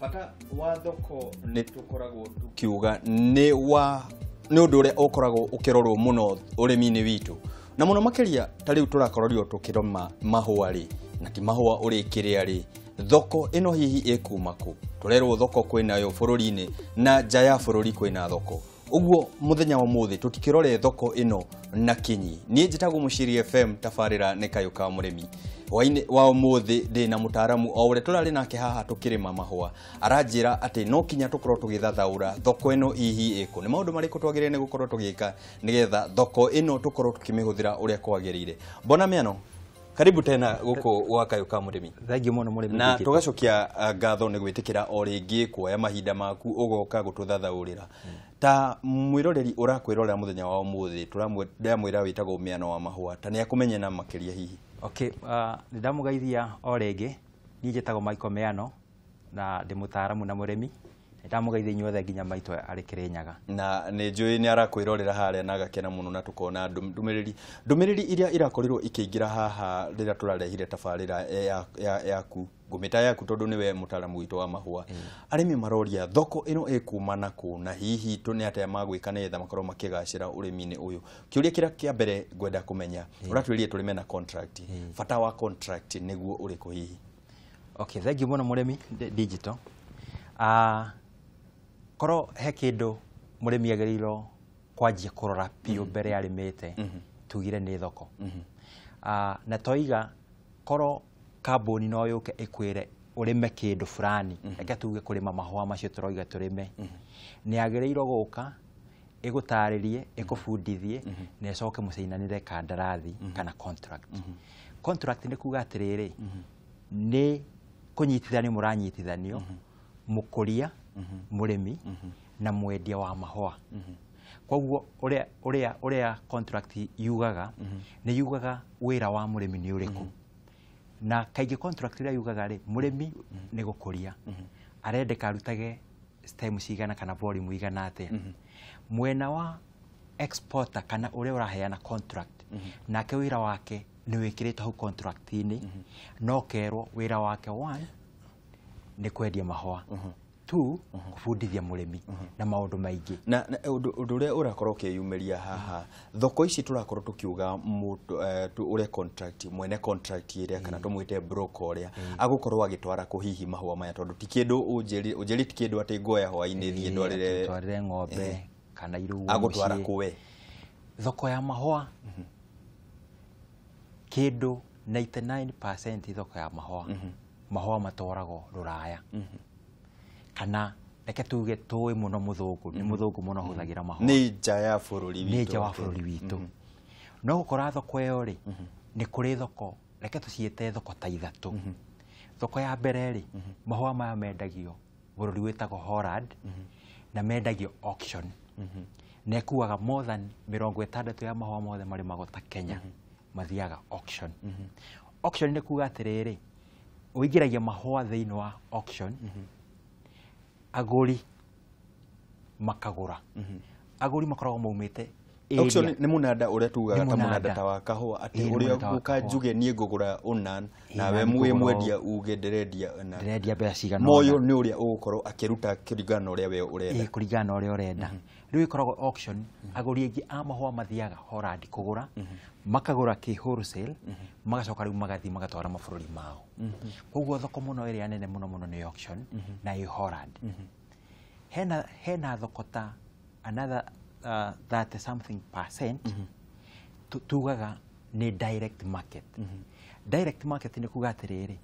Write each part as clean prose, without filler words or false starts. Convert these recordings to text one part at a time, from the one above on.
Bata wa thoko nĩ tũkoragwo tukiuga nĩ wa nĩ ũndũ ũrĩa ũkoragwo ũkĩrorwo mũno ũrĩmi-inĩ witũ, na mũno makĩria ta rĩu tũrakorirwo tũkĩrĩma mahũa rĩ, na ti mahũa ũrĩkĩrĩa rĩ, thoko ĩno hihi ĩkuma kũ? Tũrerwo thoko kwĩnayo bũrũri-inĩ na nja ya bũrũri kwĩna thoko. Ũguo mũthenya wa ũmũthĩ tũtikĩrore thoko ĩno na kinyi. Niĩ njĩtagwo Mũciri FM, tabarĩra nĩ Kayũ ka Mũrĩmi. Hwaĩ-inĩ wa ũmũthĩ ndĩ na mũtaaramu o ũrĩa tũrarĩ nake haha tũkĩrĩma mahũa, aranjĩra atĩ no kinya tũkorwo tũgĩthathaũra thoko ĩno hihi ĩkũ, nĩ maũndũ marĩkũ twagĩrĩire nĩ gũkorwo tũgĩka nĩgetha thoko ĩno tũkorwo tũkĩmĩhũthĩra ũrĩa kwagĩrĩire. Bwana Miano, karibu tena gũkũ gwa Kayũ ka Mũrĩmi. Thengiũ mũno mũrĩmi. Na Digital. tũgacokia ngatho nĩ gwĩtĩkĩra o rĩngĩ kuoya mahinda maku ũgoka gũtũthathaũrĩra. Ta mwĩroreri ũrakwĩrorera mũthenya wa ũmũthĩ, ndĩramwĩra wĩtagwo Mĩano wa Mahũa, ta nĩ akũmenye na makĩria hihi. Okay, nĩ ndamũgeithia o rĩngĩ. Niĩ njĩtagwo Michael Meano na ndĩ mũtaaramu na mũrĩmi. Nĩ ndamũgeithia inyuothe nginya maitũ arĩ Kĩrĩnyaga. Na nĩ njũĩ nĩ arakwĩrorera harĩa na agakena mũno, na tũkona ndũmĩrĩri iria irakorirwo ikĩingĩra haha rĩrĩa tũrarehire tabarĩra yaku, ngũmĩta yaku, tondũ nĩwe mũtaaramu witũ wa mahũa. Arĩmi maroria thoko ĩno ĩkuma nakũ, na hihi tũ nĩ atĩa magwĩka nĩgetha makorwo makĩgacĩra ũrĩmi-inĩ ũyũ. Kĩũria kĩrĩa kĩa mbere ngwenda kũmenya, ũratwĩrire tũrĩme na contract, bata wa contract nĩguo ũrĩkũ hihi? Okay, thengiũ mũno mũrĩmi Digital. Korwo he kĩndũ mũrĩmi agĩrĩirwo kwanjia kũrora biũ mbere arĩmĩte, tugire nĩ thoko. Na toiga korwo kambuni no yũke ĩkwĩre ũrĩme kĩndũ fulani, reke tuge kũrĩma mahũa macio tũroiga tũrĩme, nĩ agĩrĩirwo gũka ĩgũtarĩrie, ĩkũbundithie, na ĩcoke mũcainanĩre kandarathi kana contract. Contract nĩ kuga atĩrĩrĩ, nĩ kũnyitithanio mũranyitithanio mũkũria, mũrĩmi na mwendia wa mahũa. Koguo ũrĩa contract yugaga, nĩ yugaga wĩra wa mũrĩmi nĩ ũrĩkũ. Na kaingĩ contract ĩrĩa yugaga rĩ, mũrĩmi nĩ gũkũria arendeka arutage stem cigana kana volume igana atĩa. Mwena wa exporter kana ũrĩa ũraheana contract, nake wĩra wake nĩ wĩkĩrĩtwo hau contract-inĩ, no kerwo wĩra wake, one, nĩ kwendia mahũa, two, kũbundithia mũrĩmi na maũndũ maingĩ. Na ũndũ ũrĩa ũrakorwo ũkĩyumĩria haha, thoko ici tũrakorwo tũkiuga mũndũ ũrĩa contract, mwene contract ĩrĩa, kana tũmwĩte broker, ũrĩa agũkorwo agĩtwara kũ hihi mahũa maya, tondũ ti kĩndũ ũnjĩri, ti kĩndũ atĩ nguoya hwaĩ-inĩ thiĩ ndwarĩre twarĩre ng'ombe kana irugwo agũtwara mũciĩ. Kũ we? Thoko ya mahũa, kĩndũ 99% thoko ya mahũa, mahũa matwaragwo rũraya, kana reke tuge tũĩ mũno mũthũngũ, nĩ mũthũngũ mũno hũthagĩra mahũa. Nĩ nja ya bũrũri nĩ witũ. Nja wa bũrũri witũ. No gũkora thoko ĩyo rĩ, nĩ kũrĩ thoko, reke tũciĩte thoko ta ithatũ. Thoko ya mbere rĩ, mahũa maya mendagio bũrũri wĩtagwo Holland, na mendagio auction, na ĩkuaga more than 60 ya mahũa mothe marĩmagwo ta Kenya mathiaga auction. Auction nĩ kuga atĩrĩrĩ, ũingĩragia mahũa thĩinĩ wa auction, agũri makagũra. Agũri makoragwo maumĩte Auction area. Nĩ mũnanda ũrĩa tugaga Nĩ ta mũnanda mũnanda. ta wa kahũa, atĩ Ĩĩ, nĩ ũrĩa mũnanda wa ngũka kahũa. njuge niĩ ngũgũra ũna, nawe nani mwĩ ngũgũra mwendia uge ndĩrendia ũna. Ndĩrendia mbeca cigana Moyo ũna. nĩ ũrĩa ũgũkorwo akĩruta kũringana na ũrĩa we ũrenda. Ĩĩ, kũringana na ũrĩa ũrenda. Rĩu ĩkoragwo auction, agũri aingĩ a mahũa mathiaga Holland kũgũra, makagũra kĩ wholesale, magacoka rĩu magathiĩ magatwara mabũrũri mao. Koguo thoko mũno ĩrĩa nene mũno mũno nĩ auction na ĩ Holland. Hena thoko ta another 30 something percent tugaga nĩ direct market. Direct market nĩ kuga atĩrĩrĩ,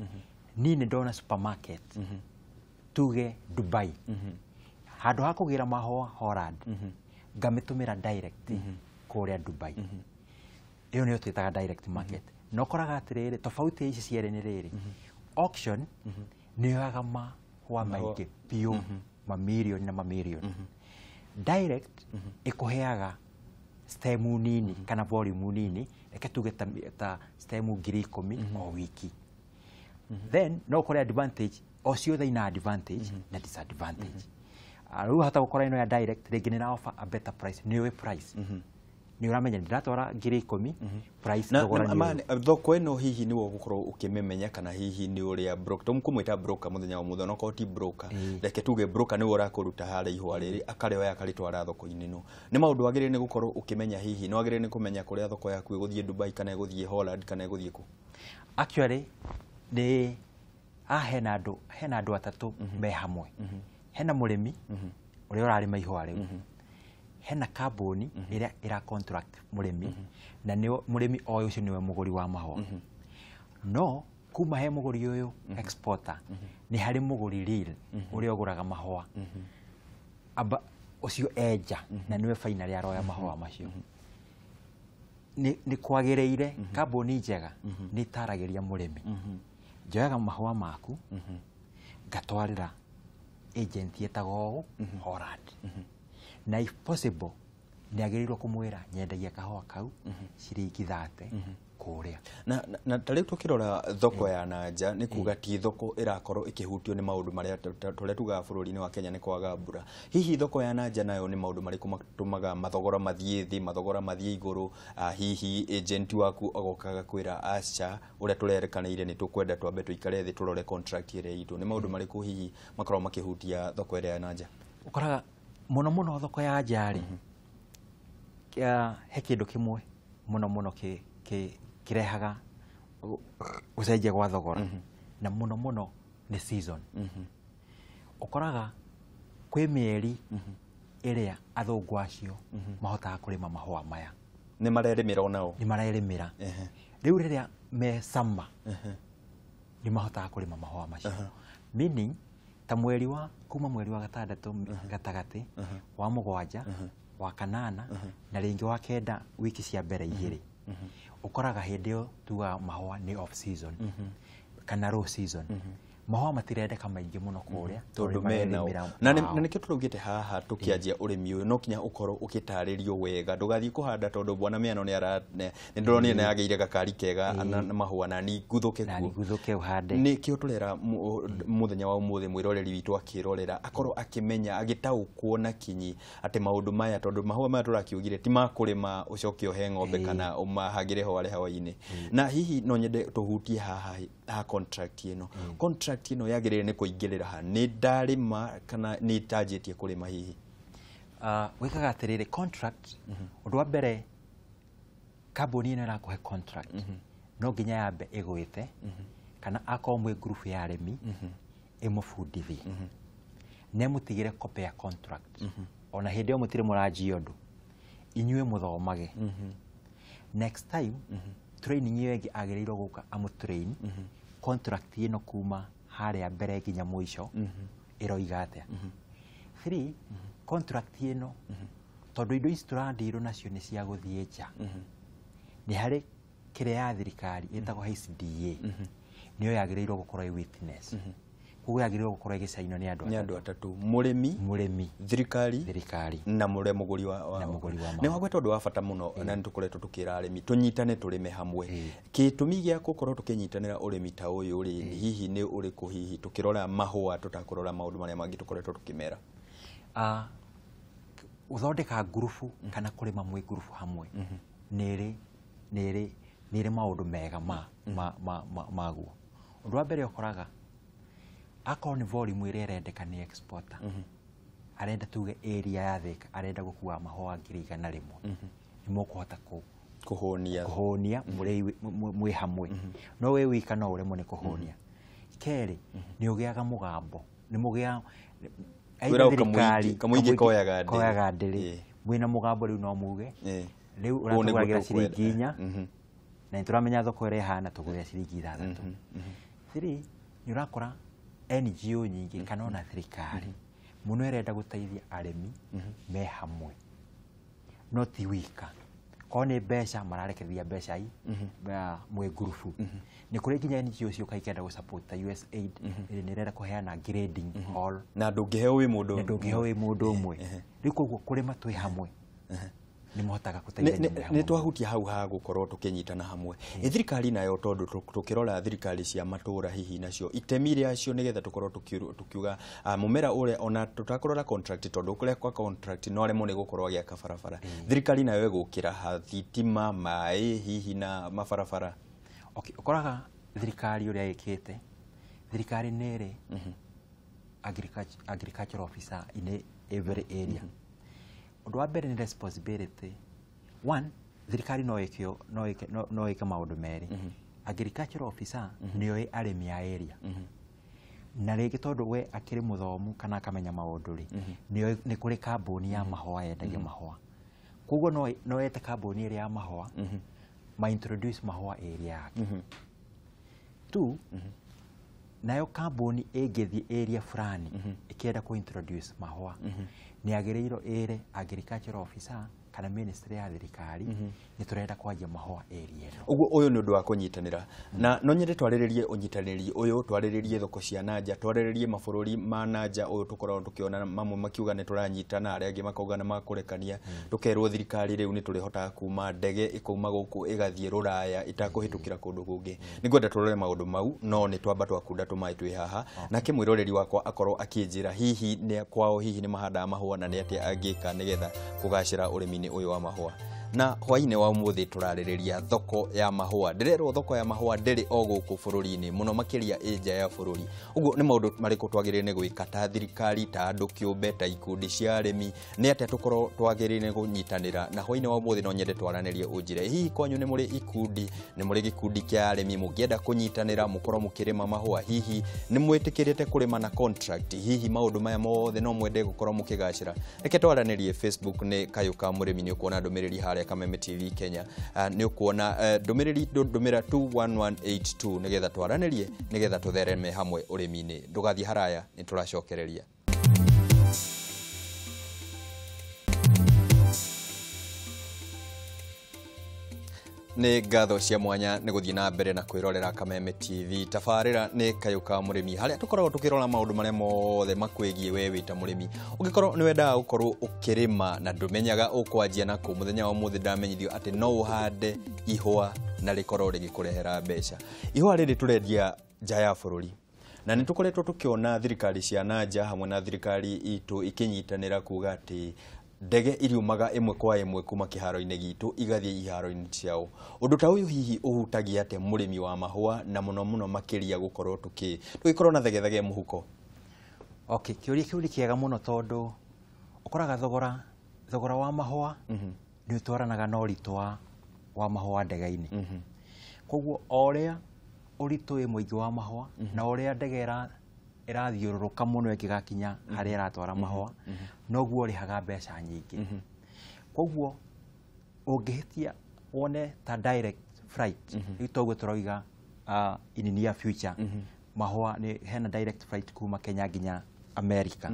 niĩ nĩ ndona supermarket tuge Dubai, handũ ha kũgĩra mahũa Holland, ngamĩtũmĩra direct kũrĩa Dubai. Ĩyo nĩyo twĩtaga direct market. Na ũkoraga atĩrĩrĩ, tofauti ya ici cierĩ nĩ rĩrĩ, auction nĩ yoyaga mahũa maingĩ biũ, mamirioni na mamirioni. Direct ĩkũheaga stem nini kana volume nini, reke tuge ta stem 10,000 o wiki. Then no ũkore advantage o ciothe ina advantage na disadvantage. Rĩu hata gũkora ĩno ya direct rĩngĩ nĩ offer a better price, nĩ ũĩ price. Nĩ ũramenya ndĩratwara 10,000 price na thogora na nĩ ma ũyũ. Thoko ĩno hihi nĩwe ũgũkorwo ũkĩmĩmenya kana hihi nĩ ũrĩa broker tũmũkũmwĩta broker mũthenya wa mũthenya, onokorwo ti broker, reke tuge broker nĩwe ũrakũruta harĩa ihũa rĩrĩ akarĩoya akarĩtwara thoko-inĩ ĩno. Nĩ maũndũ wagĩrĩire nĩ gũkorwo ũkĩmenya, hihi nĩ wagĩrĩire nĩ kũmenya kũrĩa thoko yaku ĩgũthiĩ Dubai kana ĩgũthiĩ Holland kana ĩgũthiĩ kũ? Actually nĩ haha hena andũ atatũ me hamwe. Hena mũrĩmi ũrĩa ũrarĩma ihũa rĩu, hena kambuni ĩrĩa ĩra contract mũrĩmi, na nĩ mũrĩmi o ũcio nĩwe mũgũri wa mahũa. No kuma he mũgũri ũyũ exporter, nĩ harĩ mũgũri real ũrĩa ũgũraga mahũa aba ũcio enja, na nĩwe finally aroya mahũa macio. Nĩ kwagĩrĩire kambuni njega nĩ ĩtaragĩria mũrĩmi, njoyaga mahũa maku ngatwarĩra agent ĩtagwo ũũ Holland, na if possible nĩ agĩrĩirwo kũmwĩra nyendagia kahũa kau ciringi 30 kũrĩa. Na ta rĩu tũkĩrora thoko ya nanja, nĩ kuga ti thoko ĩrakorwo ĩkĩhutio nĩ maũndũ marĩa tũrĩa tugaga bũrũri-inĩ wa Kenya nĩ kwaga mbura. Hihi thoko ya nanja nayo nĩ maũndũ marĩkũ matũmaga mathogora mathiĩ thĩ, mathogora mathiĩ igũrũ? Hihi agent waku agoka agakwĩra, aca, ũrĩa tũrerekanĩire nĩ tũkwenda twambe tũikare thĩ tũrore contract ĩrĩa itũ. Nĩ maũndũ marĩkũ hihi makoragwo makĩhutia thoko ĩrĩa ya nanja? Ũkoraga mũno mũno thoko ya nja rĩ, he kĩndũ kĩmwe mũno mũno kĩrehaga gũcenjia gwa thogora, na mũno mũno nĩ season. Ũkoraga kwĩ mĩeri ĩrĩa athũngũ acio mahotaga kũrĩma mahũa maya. Nĩ marerĩmĩra onao. Nĩ marerĩmĩra. Rĩu rĩrĩa me summer nĩ mahotaga kũrĩma mahũa macio, meaning ta mweri wa kuma mweri wa gatandatũ gatagatĩ, wa mũgwanja, wa kanana, na rĩngĩ wa kenda, wiki cia mbere igĩrĩ, ũkoraga hĩndĩ ĩyo tugaga mahũa nĩ off season kana low season, mahũa matirendeka maingĩ mũno kũrĩa tondũ menao marerĩmĩra na mao. Na nĩkĩo tũraugĩte haha tũkĩanjia ũrĩmi ũyũ no kinya ũkorwo ũgĩtarĩrio wega, ndũgathiĩ kũhanda tondũ bwana Mĩano nĩ ara nĩ ndĩronire nĩ agĩire gakari kega na mahũa na ni nguthũke na kuo. Niguthũke ũhande. Nĩkĩo tũrera mũthenya wa ũmũthĩ mwĩroreri witũ akĩrorera akorwo akĩmenya, agĩtaũkwo na kinyi atĩ maũndũ maya, tondũ mahũa maya tũrakiugire ti ma kũrĩma ũcoke ũhe ng'ombe kana ũmahagĩre hware hwainĩ. Na hihi no nyende tũhutie haha ha contract ĩno. Contract ĩno yagĩrĩire nĩ kũingĩrĩra ha? Nĩ ndarĩma kana nĩ ndanjĩtie kũrĩma hihi? Wĩkaga atĩrĩrĩ, contract, ũndũ wa mbere, kambuni ĩno ĩrakũhe contract no nginya yambe ĩgwĩte kana akorwo mwĩ ngurubu ya arĩmi ĩmũbundithie na ĩmũtigĩre copy ya contract. Ona hĩndĩ ĩyo mũtirĩ mũranjia ũndũ, inyuĩ mũthomage. Next time training ĩyo ĩngĩ agĩrĩirwo gũka amũtrain contract ĩno kuma harĩa mbere nginya mũico ĩroiga atĩa. Three, contract ĩno, tondũ indo ici tũrandirwo nacio nĩ cia gũthiĩ nja, nĩ harĩ kĩrĩa ya thirikari ĩtagwo HDA, nĩyo yagĩrĩirwo gũkorwo ĩ witness. Koguo yagĩrĩirwo gũkorwo ĩgĩcainwo nĩ andũ nĩ andũ atatũ: mũrĩmi, mũrĩmi, thirikari, thirikari, na mũrĩa mũgũri wa na mũgũri wa nĩ mahũa. Wagweta ũndũ wa bata mũno, na nĩ tũkoretwo tũkĩra arĩmi tũnyitane tũrĩme hamwe. Kĩtũmi gĩa gũkorwo tũkĩnyitanĩra ũrĩmi ta ũyũ rĩ, hihi nĩ ũrĩkũ, hihi tũkĩrora mahũa tũtakũrora maũndũ marĩa mangĩ tũkoretwo tũkĩmera? Gũthondeka ngurubu kana kũrĩma mwĩ ngurubu hamwe nĩ ĩrĩ maũndũ mega ma maguo. Ũndũ wa mbere, ũkoraga akorwo nĩ volume ĩrĩa ĩrendeka nĩ exporter, arenda tuge area ya Thika arenda gũkua mahũa 100,000, nĩ mũkũhota kũhũnia kũhũnia mũrĩ mwĩ hamwe, no wĩ wika no ũremwo nĩ kũhũnia. Kerĩ, nĩ ũgĩaga mũgambo, nĩ mũgĩaga Kwĩragwo kamũingĩ koyaga ndĩrĩ. Koyaga ndĩrĩ. Mwĩna mũgambo rĩu no muge rĩu Ũũ nĩguo ũratũgũragĩra tũkwenda. ciringi 4, na nĩ tũramenya thoko ĩrĩa ĩhana, tũgũrĩra ciringi 6. Three, nĩ ũrakora NGO nyingĩ kana ona thirikari mũno ĩrenda gũteithia arĩmi me hamwe, no ti wika. Korwo nĩ mbeca mararekereria mbeca i mwĩ ngurubu, nĩ kũrĩ nginya NGO ciũka ikenda gũ support ta USAID ĩrĩa nĩ ĩrenda kũheana grading hall. Na ndũngĩheo wĩ mũndũ Na ndũngĩheo wĩ mũndũ ũmwe. Rĩu koguo kũrĩma twĩ hamwe Nĩ mahotaga gũteithania me hamwe. Nĩ twahutia hau ha gũkorwo tũkĩnyitana hamwe. Thirikari nayo tondũ tũkĩrora thirikari cia matũra hihi nacio itemi rĩacio nĩgetha tũkorwo tukiuga mũmera ũrĩa ona tũtakũrora contract tondũ kũrĩa kwa contract no aremwo nĩ gũkorwo agĩaka barabara. Thirikari nayo ĩgũkĩra ha thitima, maĩ hihi na mabarabara. Okay, ũkoraga thirikari ũrĩa ĩkĩte, thirikari nĩ ĩrĩ agricultural officer in every area. Ũndũ wa mbere nĩ responsibility. One, thirikari no ĩke no ĩke maũndũ merĩ. Agricultural officer nĩoĩ arĩmi a area. Na rĩngĩ tondũ we akĩrĩ mũthomu kana akamenya maũndũ rĩ, nĩoĩ nĩ kũrĩ kambuni ya mahũa yendagia mahũa. Koguo no ete kambuni ĩrĩa ya mahũa, ma introduce mahũa area yake. Two, nayo kambuni ĩngĩthiĩ area fulani ĩkĩenda kũ introduce mahũa, nĩ agĩrĩirwo ĩre agricultural officer kana ministry ya thirikari nĩ tũrenda kwanjia mahũa area ĩno. Ũguo ũyũ nĩ ũndũ wa kũnyitanĩra. Na no nyende twarĩrĩrie ũnyitanĩri ũyũ, twarĩrĩrie thoko cia nanja, twarĩrĩrie mabũrũri ma nanja ũyũ tũkoragwo tũkĩona mamwe makiuga nĩ tũranyitana, arĩa angĩ makauga nĩ makũrekania, tũkerwo thirikari rĩu nĩ tũrĩhotaga kuma ndege ĩkauma gũkũ ĩgathiĩ rũraya ĩtakũhĩtũkĩra kũndũ kũngĩ. Nĩngwenda tũrore maũndũ mau, no nĩ twamba twakunda tũmaĩ twĩ haha. Nake mwĩroreri wakwa akorwo akĩnjĩra hihi nĩ kwao hihi nĩ mahandaga mahũa na nĩ atĩa angĩka nĩgetha kũgacĩra ũrĩmi-inĩ ũyũ wa mahũa. Na hwainĩ wa ũmũthĩ tũrarĩrĩria thoko ya mahũa. Ndĩrerwo thoko ya mahũa ndĩrĩ o gũkũ bũrũri-inĩ, mũno makĩria ĩ nja ya bũrũri. Ũguo nĩ maũndũ marĩkũ twagĩrĩire nĩ gwĩka ta thirikari, ta andũ kĩũmbe, ta ikundi cia arĩmi, nĩ atĩa tũkorwo twagĩrĩire nĩ kũnyitanĩra. Na hwainĩ wa ũmũthĩ no nyende twaranĩrie ũnjĩre hihi kwanyu nĩ mũrĩ ikundi, nĩ mũrĩ gĩkundi kĩa arĩmi mũngĩenda kũnyitanĩra mũkorwo mũkĩrĩma mahũa, hihi nĩ mwĩtĩkĩrĩte kũrĩma na contract, hihi maũndũ maya mothe no mwende gũkorwo mũkĩgacĩra. Reke twaranĩrie Facebook nĩ Kayũ ka Mũrĩmi, nĩ ũkuona ndũmĩrĩri harĩa Kameme TV Kenya. Nĩ ũkuona ndũmĩrĩri ndũmĩra 21182 nĩgetha twaranĩrie, nĩgetha tũthereme hamwe ũrĩmi-inĩ. Ndũgathiĩ haraya, nĩ tũracokereria. Nĩ ngatho cia mwanya nĩ gũthiĩ na mbere na kwĩrorera Kameme TV. Tabarĩra nĩ Kayũ ka Mũrĩmi, harĩa tũkoragwo tũkĩrora maũndũ marĩa mothe makwĩgiĩ we wĩ ta mũrĩmi. Ũngĩkorwo nĩ wendaga gũkorwo ũkĩrĩma na ndũmenyaga ũkwanjia nakũ, mũthenya wa ũmũthĩ ndamenyithio atĩ no ũhande ihũa na rĩkorwo rĩgĩkũrehera mbeca. Ihũa rĩrĩ tũrendia nja ya bũrũri. Na nĩ tũkoretwo tũkĩona thirikari cia nanja hamwe na thirikari itũ ikĩnyitanĩra kuga atĩ ndege iriumaga ĩmwe kwa ĩmwe kuma kĩharo-inĩ gitũ igathiĩ iharo-inĩ ciao. Ũndũ ta ũyũ hihi ũhutagia atĩa mũrĩmi wa mahũa na mũno mũno makĩria gũkorwo tũgĩkorwo na thegethege mũhuko? Okay, kĩũria kĩu nĩ kĩega mũno tondũ ũkoraga thogora wa mahũa nĩ ũtwaranaga na ũritũ wa mahũa ndege-inĩ. Koguo o ũrĩa ũritũ wĩ mũingĩ wa mahũa na ũrĩa ndege ĩrathiũrũrũka mũno ĩngĩgakinya harĩa ĩratwara mahũa, noguo ũrĩhaga mbeca nyingĩ. Koguo ũngĩhĩtia wone ta direct flight, rĩu toguo tũrauga in near future, mahũa nĩ hena direct flight kuma Kenya nginya America.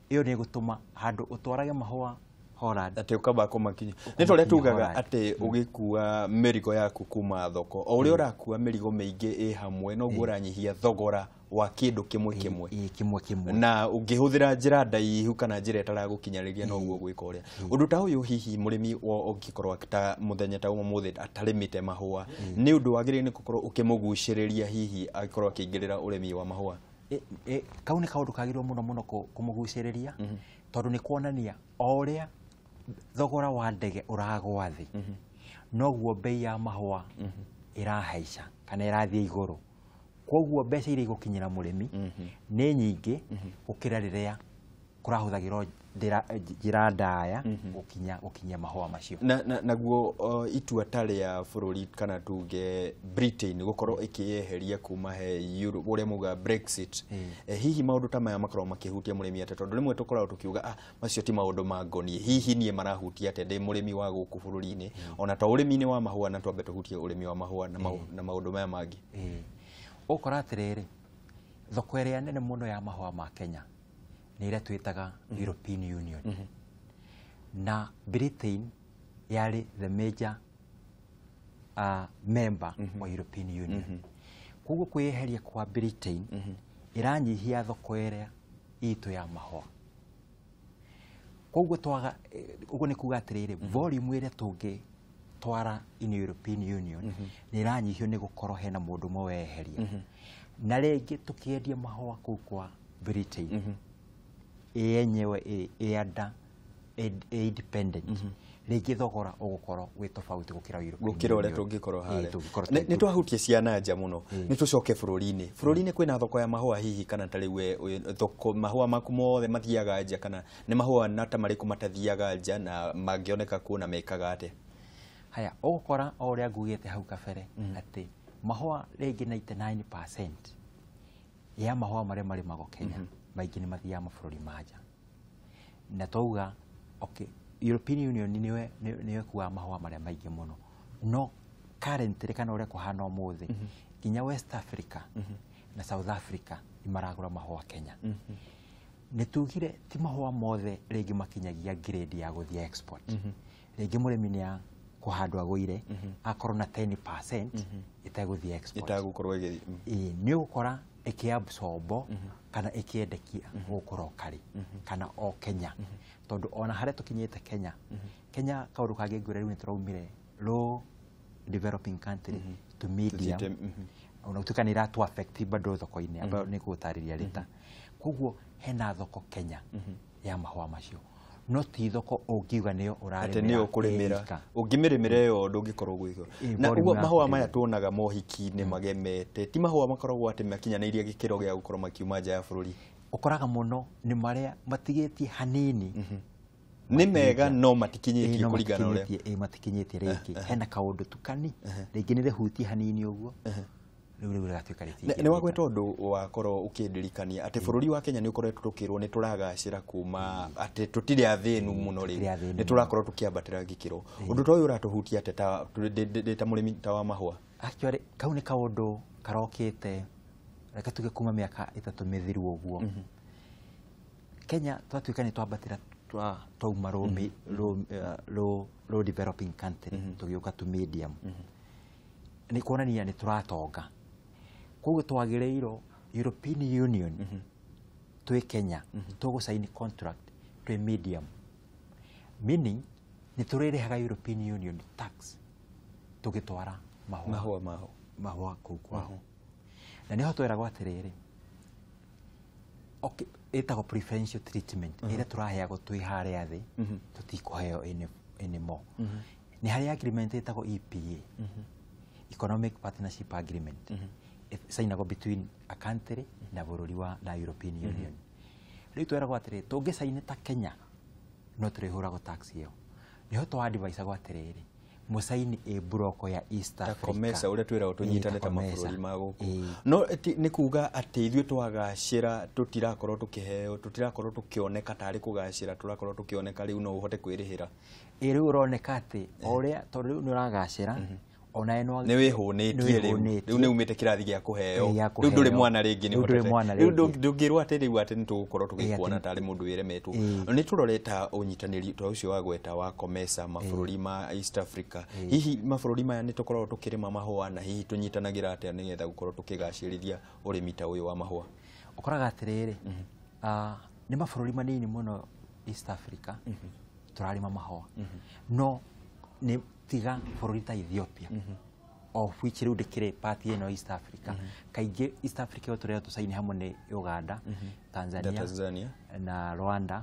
Ĩyo nĩ ĩgũtũma handũ ũtwarage mahũa Holland atĩ ũkamba kũmakinya. Nĩ ta ũrĩa tugaga atĩ ũgĩkua mĩrigo yaku kuma thoko, o ũrĩa ũrakua mĩrigo mĩingĩ ĩ hamwe noguo ũranyihia thogora wa kĩndũ kĩmwe kĩmwe. Kĩmwe kĩmwe. Na ũngĩhũthĩra njĩra ndaihu kana njĩra ĩtaragũkinyarĩria noguo gwĩka ũrĩa. Ũndũ ta ũyũ hihi mũrĩmi ũngĩkorwo ta mũthenya ta ũmũthĩ atarĩmĩte mahũa, nĩ ũndũ wagĩrĩire nĩ gũkorwo ũkĩmũgucĩrĩria hihi angĩkorwo akĩingĩrĩra ũrĩmi wa mahũa? Kau nĩ kaũndũ kagĩrĩirwo mũno mũno kũmũgucĩrĩria, tondũ nĩ kuonania o ũrĩa thogora wa ndege ũragwa thĩ, noguo bei ya mahũa ĩrahaica kana ĩrathiĩ igũrũ. Koguo mbeca iria igũkinyĩra mũrĩmi nĩ nyingĩ gũkĩra rĩrĩa kũrahũthagĩrwo njĩra ndaya gũkinyia mahũa macio. Naguo itua ta rĩa bũrũri kana tuge Britain gũkorwo ĩkĩyeheria kuma he Europe, ũrĩa muga Brexit, hihi maũndũ ta maya makoragwo makĩhutia mũrĩmi atĩa? Tondũ rĩmwe tũkoragwo tũkiuga macio ti maũndũ ma ngoniĩ, hihi niĩ marahutia atĩa ndĩ mũrĩmi wa gũkũ bũrũri-inĩ, ona to ũrĩmi-inĩ wa mahũa, na twambe tũhutie ũrĩmi wa mahũa na maũndũ maya mangĩ? Ũkora atĩrĩrĩ, thoko ĩrĩa nene mũno ya mahũa ma Kenya nĩ ĩrĩa twĩtaga European Union. Na Britain yarĩ the major member wa European Union. Koguo kwĩyeheria kwa Britain ĩranyihia thoko ĩrĩa itũ ya mahũa. Koguo twaga uguo nĩ kuga atĩrĩrĩ, volume ĩrĩa tũngĩtwara in European Union nĩ ĩranyihio nĩ gũkorwo hena mũndũ ũmwe weheria. Na rĩngĩ tũkĩendia mahũa kũu kwa Britain, yenyewe ĩ under independent, rĩngĩ thogora ũgũkorwo wĩ tofauti gũkĩra European gũkĩra ũrĩa Union. Tũngĩkorwo Ĩĩ, harĩa. tũngĩkorwo Nĩ twahutia ciana nja mũno, nĩ tũcoke bũrũri-inĩ. Bũrũri-inĩ kwĩna thoko ya mahũa hihi, kana ta rĩu we thoko mahũa maku mothe mathiaga nja, kana nĩ mahũa na ta marĩkũ matathiaga nja na mangĩoneka kuo na mekaga atĩa? Haya, ũgũkora o ũrĩa ngugĩte hau kabere atĩ mahũa rĩngĩ 99% ya mahũa marĩa marĩmagwo Kenya maingĩ nĩ mathiaga mabũrũri ma nja. Na twauga okay, European Union nĩwe nĩyo ĩkuaga mahũa marĩa maingĩ mũno, no currently kana ũrĩa kũhana ũmũthĩ, nginya West Africa na South Africa nĩ maragũra mahũa Kenya. Nĩ tugire ti mahũa mothe rĩngĩ makinyagia grade ya gũthiĩ export. Rĩngĩ mũrĩmi nĩ kũhandwo agũire akorwo na 10% ĩtegũthiĩ export, ĩtagũkorwo ĩgĩthiĩ. Ĩĩ, nĩ ũgũkora ĩkĩabsorb kana ĩkĩendekia gũkũ locally kana o Kenya, tondũ ona harĩa tũkinyĩte Kenya, Kenya kaũndũ kangĩ ngwĩre, rĩu nĩ tũraumire low developing country to medium, Tũthiĩte, ona gũtuĩka nĩ ĩratũ affect bado thoko-inĩ ambayo nĩ ngũgũtarĩria rĩta. Koguo hena thoko Kenya ya mahũa macio, no ti thoko ũngiuga nĩyo atĩ ũrarĩmĩra nĩyo ũkũrĩmĩra. ĩika. Ũngĩmĩrĩmĩra ĩyo ndũngĩkorwo gwĩka. Ĩĩ, Na volume ũguo yaku mahũa ndĩrĩ. Maya tuonaga mohiki-inĩ magemete ti mahũa makoragwo atĩ makinyanĩirie gĩkĩro gĩa gũkorwo makiuma nja ya bũrũri? Ũkoraga mũno nĩ marĩa matigĩtie hanini. Nĩ mega no Ĩĩ, matikinyĩtie no kũringana na ũrĩa matikinyĩtie, ĩĩ, matikinyĩtie. Rĩngĩ hena kaũndũ tu kani rĩngĩ nĩ rĩhutie hanini ũguo, rĩu rĩgatuĩka rĩtingĩthiĩ. Nĩ wagweta ũndũ wakorwo ũkĩndirikania atĩ bũrũri wa Kenya nĩ ũkoretwo tũkĩrwo nĩ tũragacĩra kuma atĩ tũtirĩ athĩnu mũno rĩu, Tũtirĩ athĩnu. Nĩ tũrakorwo tũkĩambatĩra gĩkĩro. Ũndũ ta ũyũ ũratũhutia atĩ ta ndĩ ta mũrĩmi ta wa mahũa? Actually, kau nĩ kaũndũ karokĩte, reke tuge kuma mĩaka 3 mĩthiru ũguo. Kenya twatuĩka nĩ twambatĩra, twauma low developing country tũgĩũka to medium, nĩ kuonania nĩ tũratonga. Koguo twagĩrĩirwo European Union twĩ Kenya tũgũcaini contract twĩ medium, meaning nĩ tũrĩrĩhaga European Union tax tũgĩtwara mahũa mahũa maho mahũa kũu kwao. Na nĩho tweragwo atĩrĩrĩ, okay, ĩtagwo preferential treatment ĩrĩa tũraheagwo twĩ harĩa thĩ tũtikũheo anymore. Nĩ harĩ agreement ĩtagwo EPA, Economic Partnership Agreement, ĩcainagwo between a country na bũrũri wa na European Union. Rĩu tweragwo atĩrĩrĩ, tũngĩcaini ta Kenya no tũrĩhũragwo tax ĩyo. Nĩho twa-advisagwo atĩrĩrĩ, mũcaini ĩ block ya East ta Africa. COMESA ũrĩa twĩragwo Ĩĩ, tũnyitane ta COMESA. Mabũrũri ma gũkũ. Ĩĩ. No nĩ kuga atĩ ithuĩ twagacĩra tũtirakorwo tũkĩheo, tũtirakorwo tũkĩoneka tarĩ kũgacĩra, tũrakorwo tũkĩoneka rĩu no ũhote kwĩrĩhĩra. Ĩ, rĩu ũroneka atĩ o ũrĩa, tondũ rĩu nĩ ũragacĩra onawe no Nĩ wĩhũnĩtie rĩu. Nĩwĩhũnĩtie. Rĩu nĩ umĩte kĩrathi gĩa kũheo. Ĩĩ, gĩa Rĩu ndũrĩ kũheo. mwana rĩngĩ, nĩ Rĩu ndũrĩ ũhotete. mwana Rĩu rĩngĩ. ndũngĩrwo atĩ rĩu atĩ nĩ tũgũkorwo tũgĩkuona Ĩĩ, tarĩ mũndũ wĩremetwo. Ĩĩ. Nĩ tũrore ta ũnyitanĩri ta ũcio wagweta wa COMESA, mabũrũri ma East Africa. Hihi mabũrũri maya nĩ tũkoragwo tũkĩrĩma mahũa, na hihi tũnyitanagĩra atĩa nĩgetha gũkorwo tũkĩgacĩrithia ũrĩmi ta ũyũ wa mahũa? Ũkoraga atĩrĩrĩ, nĩ mabũrũri manini mũno East Africa tũrarĩma mahũa, no nĩ tiga bũrũri ta Ethiopia, of which rĩu ndĩkĩrĩ part ĩno East Africa. Kaingĩ East Africa ĩyo tũrĩa tũcaini hamwe nĩ Uganda, Tanzania, Na Tanzania. Na Rwanda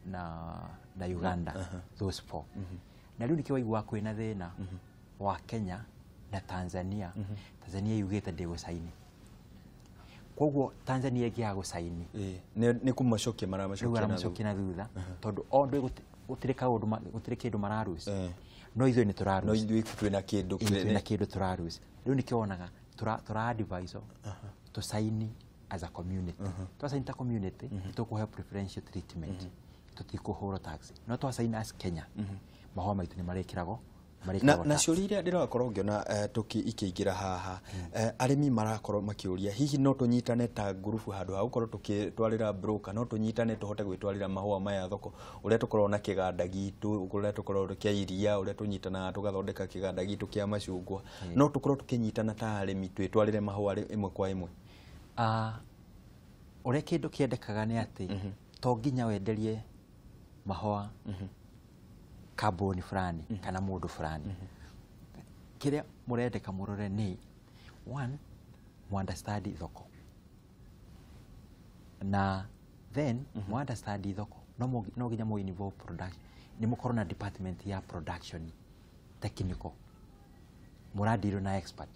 na Uganda, those four. Na rĩu nĩkĩo waiguaga kwĩna thĩna wa Kenya na Tanzania. Tanzania yugĩte ndĩgũcaini, koguo Tanzania ĩngĩaga gũcaini, Ĩĩ, nĩ kũmacokia rĩu maramacokia na thutha. aramacokia na thutha, tondũ o gũtirĩ kaũndũ gũtirĩ kĩndũ mararuci, no ithuĩ nĩ no tũraruci. Ithuĩ twĩna kĩndũ Ĩĩ, twĩna kĩndũ tũraruci. Rĩu nĩkĩo wonaga tũra advise tũcaini as a community. Twacaini ta community tũkũheo preferential treatment, tũtikũhũrwo tax, no twacaini as Kenya mahũa maitũ nĩ marĩkĩragwo na marĩkĩragwo na tax. ciũria iria ndĩrakorwo ngĩona tũki ikĩingĩra haha, arĩmi marakorwo makĩũria hihi no tũnyitane ta ngurubu handũ ha gũkorwo tũkĩtwarĩra broker, no tũnyitane tũhote gwĩtwarĩra mahũa maya thoko, ũrĩa tũkoragwo na kĩganda gitũ, ũrĩa tũkoragwo kĩa iria, ũrĩa tũnyitanaga tũgathondeka kĩganda gitũ kĩa macungwa, no tũkorwo tũkĩnyitana ta arĩmi twĩtwarĩre mahũa ĩmwe kwa ĩmwe? Ah, ũrĩa kĩndũ kĩendekaga nĩ atĩ to nginya wenderie Mahũa kambuni fulani kana mũndũ fulani. Kĩrĩa mũrendeka mũrore nĩ one, mu understand thoko, na then mu understand thoko no nginya mu involve production, nĩ mũkorwo na department ya production technical, mũradeal na expert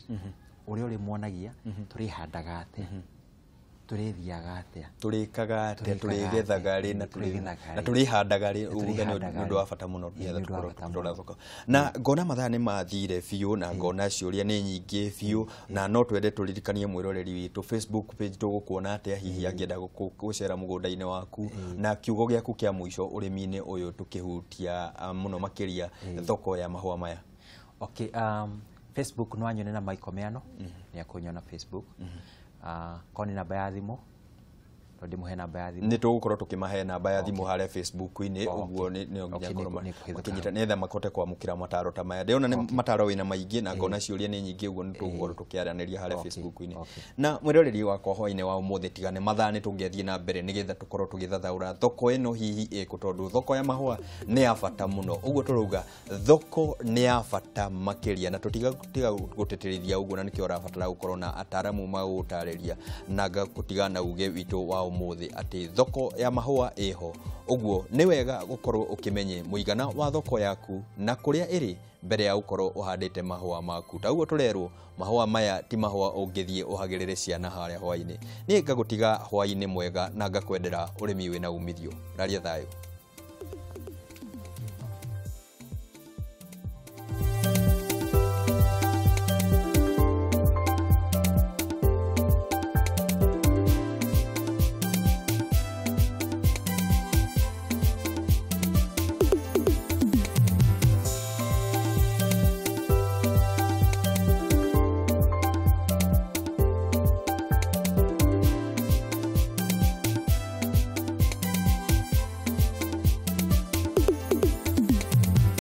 ũrĩa ũrĩmuonagia tũrĩhandaga atĩa, tũrĩthiaga atĩa, Tũrĩkaga atĩa, tũrĩkaga tũrĩgethaga rĩ, na atĩa, tũrĩgethaga na rĩ. Tũrĩhandaga rĩ. Na Ũguo nĩ tũrĩhandaga ũndũ wa rĩ. bata mũno Ĩĩ, nĩgetha nĩ ũndũ wa tũkorwo bata tũkĩrora mũno. thoko. Na ngona mathaa nĩ mathire biũ, na ngona ciũria nĩ nyingĩ biũ, na no twende tũririkanie mwĩroreri witũ Facebook page tũgũkuona atĩa hihi angĩenda gũcera mũgũnda-inĩ waku, na kiugo gĩaku kĩa mũico ũrĩmi-inĩ ũyũ tũkĩhutia mũno makĩria thoko ya mahũa maya. Okay, Facebook no anyone na Michael Miano, nĩ akũnyona Facebook. Korwo nĩ namba ya thimũ, no ndĩmũhe namba ya thimũ. Nĩ tũgũkorwo tũkĩmahe namba ya thimũ harĩa Facebook-inĩ. Okay. Ũguo nĩ nĩ nginya ngorwo nĩ kũhĩtũka makĩnyita nĩgetha mahote kwamũkĩra mataro ta maya. Ndĩrona nĩ mataro wĩna maingĩ na ngona ciũria nĩ nyingĩ, ũguo nĩ tũgũkorwo tũkĩaranĩria harĩa Facebook-inĩ. Na mwĩroreri wakwa hwainĩ wa ũmũthĩ, tiga nĩ mathaa nĩ tũngĩathiĩ na mbere nĩgetha tũkorwo tũgĩthathaũra thoko ĩno hihi ĩkũ, tondũ thoko ya mahũa nĩ ya bata mũno. Ũguo tũrauga thoko nĩ ya bata makĩria, na tũtiga tiga gũtĩtĩrithia ũguo, na nĩkĩo ũrabatara gũkorwo na ataramu magũgũtarĩria. Na ngagũtiga na uge witũ wa ũmũthĩ atĩ thoko ya mahũa ĩho, ũguo nĩ wega gũkorwo ũkĩmenye mũigana wa thoko yaku na kũrĩa ĩrĩ mbere ya gũkorwo ũhandĩte mahũa maku. Ta ũguo tũrerwo, mahũa maya ti mahũa ũngĩthiĩ ũhagĩrĩre ciana harĩa hwainĩ. Niĩ ngagũtiga hwainĩ mwega na ngakwendera ũrĩmi wĩna umithio. Raria thayũ.